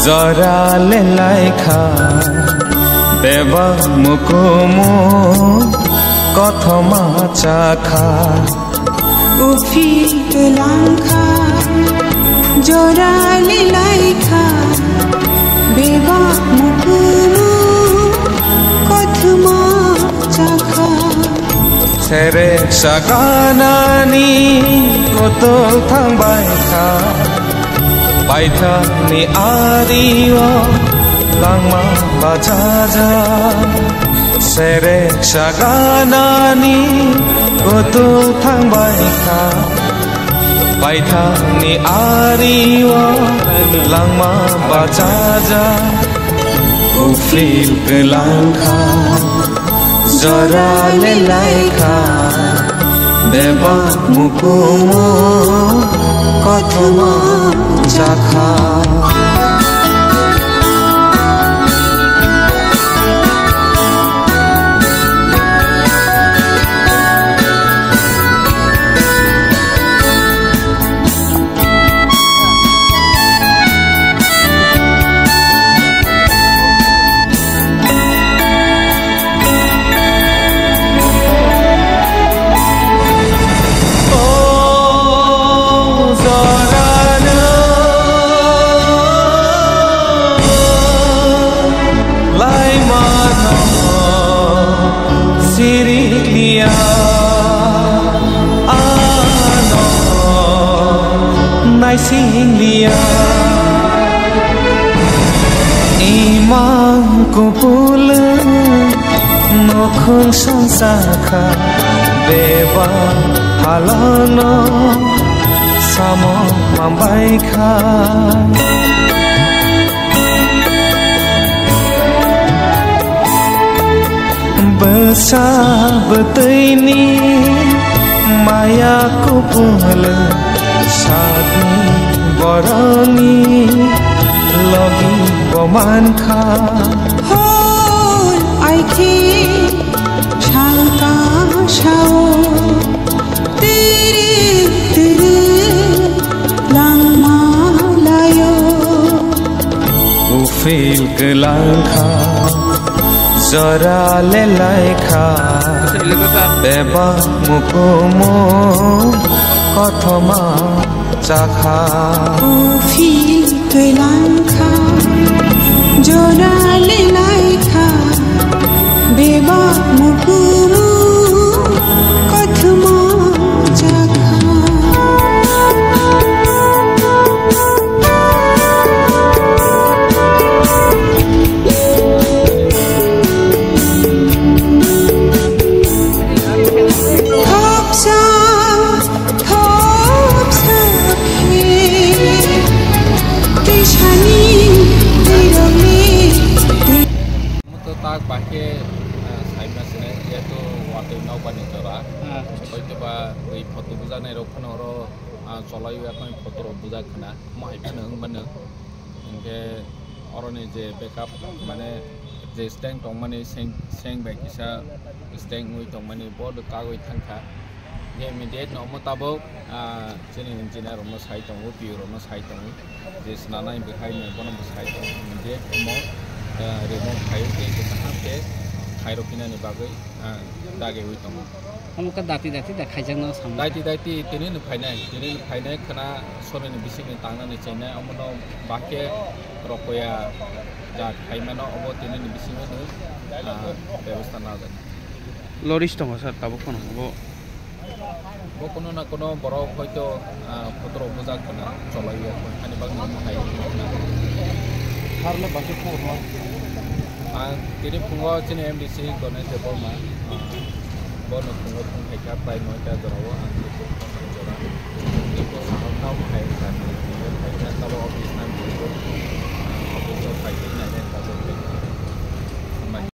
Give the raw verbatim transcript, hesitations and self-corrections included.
Jora le laikha, bebak mukumu kothoma chakha. Uphil twlangkha, jora le laikha, bebak mukumu kothoma chakha. Serek saganani kotor thangbai kha. Paithakni ario langma bachajak, serek saganani kotor thangbai kha. Paithakni ario langma bachajak, uphil kwlangkha. Jora le laikha, bebak mukumu kothoma chakha. Sirilia ano naisinglia. Imang kupul nokhung songsa kha, beba halano samo mambai kha. Bwsa bwtwini maya kupul, sakni borokni logi bo mankha. Hoi aiki sangka sao. Tiri tiri langma layo. Uphil kwlangkha, jora le laikha, bebak mukumu kothoma chakha. Uphil kwlangkha, jora le laikha, bebak mukumu kothoma chakha. Khopsa Thopsa khe twisani twirokni twi- Omo to tak bahai khe, ah, saima sene, jehetu watwi nokbar ni jora. Ah. Hoitoba oi photo bujaknai rok phano oro, ah, cholai o, yakni photo rok bujak khna, omo hai phano wng mano. Hinkhe oroni je backup, mane je stand tongmani seng, seng bai kisa stand wngwi tongmani bo kagwi thangkha. Hinkhe immediate no omo tabuk, ah, chini engineer rokno sai tongo, P O rokno sai tongo, je swnamnai bwkhai no bono bo sai tongo. Immediate omo, ah, remove khai tei kaham khe khairok hinani bagwi, ah, dagiwi tongo. Omo khe dati dati da khaijakno samung. Daiti daiti tini no phainai, tini no phainai khwna soroni bisingni tangnani chainai, omono bahai khe rokoya ja khaimano obo tini ni bisingo no, ah, bebosta najak. Loris tongo sir, tabuk phano obo. Bo kuno na kuno borok hoito, ah, khotoro bujak khwna cholai ya, ani bagwi omo hai. Sir le bahai khe khobor ma? Ang tini phungo chini M D C Ganesh Debbarma, ah, bono phungo phung khaikha prai noita jorao ang tini phung khaikha jora. Tini phung sahal tamo khai kha, khai kha tabo office nang tini phung.